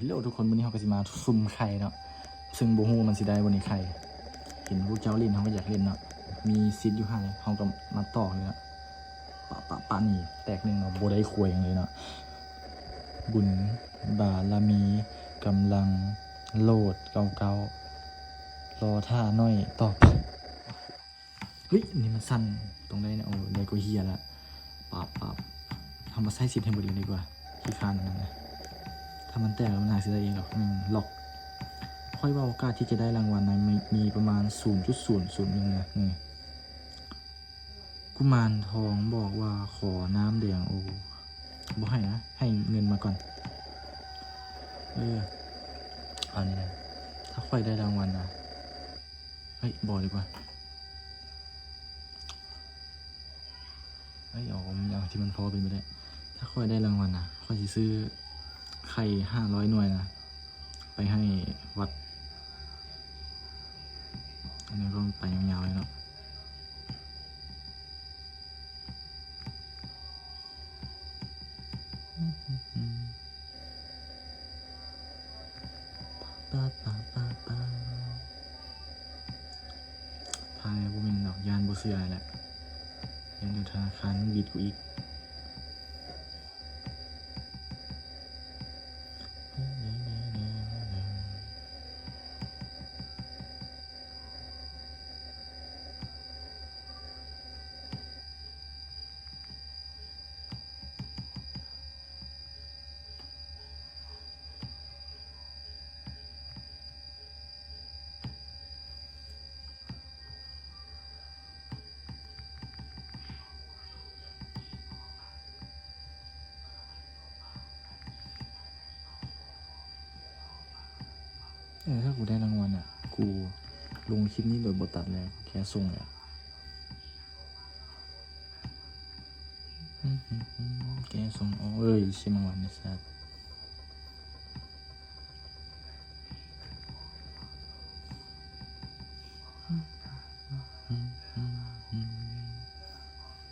ເລໂອ ທຸກຄົນ ມື້ນີ້ເຮົາກໍຊິມາສຸ່ມໄຂ່ເນາະ ເຊິ່ງບໍ່ຮູ້ວ່າມັນຊິໄດ້ບໍ່ນີ້ໄຂ່. ເຫັນພວກເຈົ້າຫຼິ້ນ ເຮົາກໍຢາກຫຼິ້ນເນາະ ມີສິດຢູ່ຫັ້ນ ເຮົາກໍມາຕໍ່ເລີຍເນາະ. ປະ ປະ ປະ ນີ້ແຕກໜຶ່ງເນາະ ບໍ່ໄດ້ຄວຍຫຍັງເລີຍເນາະ. ບຸນບາລະມີກຳລັງໂຫຼດເກົ້າເກົ້າ ລໍຖ້າໜ້ອຍຕໍ່ໄປ. ເຮີ້ຍ ນີ້ມັນສັ່ນ ຕ້ອງໄດ້ນະ. ໂອ້ ໄດ້ກໍເຮຍລະ. ປັບ ປັບ ເຮົາມາໃຊ້ສິດໃຫ້ເບິດເລີຍດີກວ່າ ຂີ້ຄ້ານອັນນັ້ນນະ. ຖ້າມັນແຕກແລ້ວມັນຫາຊິໄດ້ອີກດອກ ແມ່ງລັອກ. ຂ້ອຍວ່າໂອກາດທີ່ຈະໄດ້ລາງວັນນະ ມີ ມີປະມານສູນຈຸດສູນສູນໜຶ່ງນະ. ນີ້ ກຸມານທອງບອກວ່າຂໍນ້ຳແດງ. ໂອ້ ບໍ່ໃຫ້ນະ ໃຫ້ເງິນມາກ່ອນ. ເອີ ເອົານີ້ນະ ຖ້າຂ້ອຍໄດ້ລາງວັນນະ. ເຮີ້ຍ ບໍ່ດີກວ່າ. ເອີຍ ເອົາ ເອົາທີ່ມັນພໍເປັນໄປໄດ້. ຖ້າຂ້ອຍໄດ້ລາງວັນນະ ຂ້ອຍຊິຊື້ໄຂ່ຫ້າຮ້ອຍໜ່ວຍນະ ໄປໃຫ້ວັດ. ອັນນີ້ກໍໄປຍາວໆເລີຍເນາະ. ປາ ປາ ປາ ປາ ປາ. ພາຍບໍ່ແມ່ນດອກ ຢ້ານບໍ່ເຊື່ອແຫຼະ ຢ້ານຢູ່ທະນາຄານມັນບິດກູອີກ. ເອີ ຖ້າກູໄດ້ລາງວັນນະ ກູລົງຄລິບນີ້ໂດຍບໍ່ຕັດເລີຍ ແຄ່ສົ່ງເລີຍ. ແຄ່ສົ່ງ. ໂອ້ຍ ຊິມາວັນນີ້ແຊບ.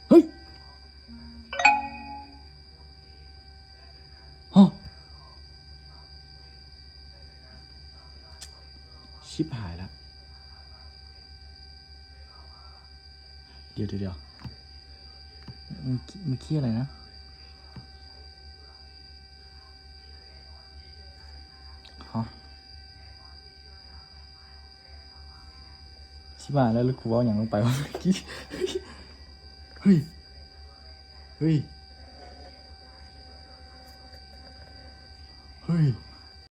ເຮີ້ຍ ຮະ ຊິບຫາຍລະ. ດຽວ ດຽວ ດຽວ ເມື່ອ ເມື່ອກີ້ອະໄລນະ? ຮະ ຊິບຫາຍແລ້ວ ແລ້ວກູເວົ້າຫຍັງລົງໄປວະເມື່ອກີ້? ເຮີ້ຍ ເຮີ້ຍ ເຮີ້ຍ.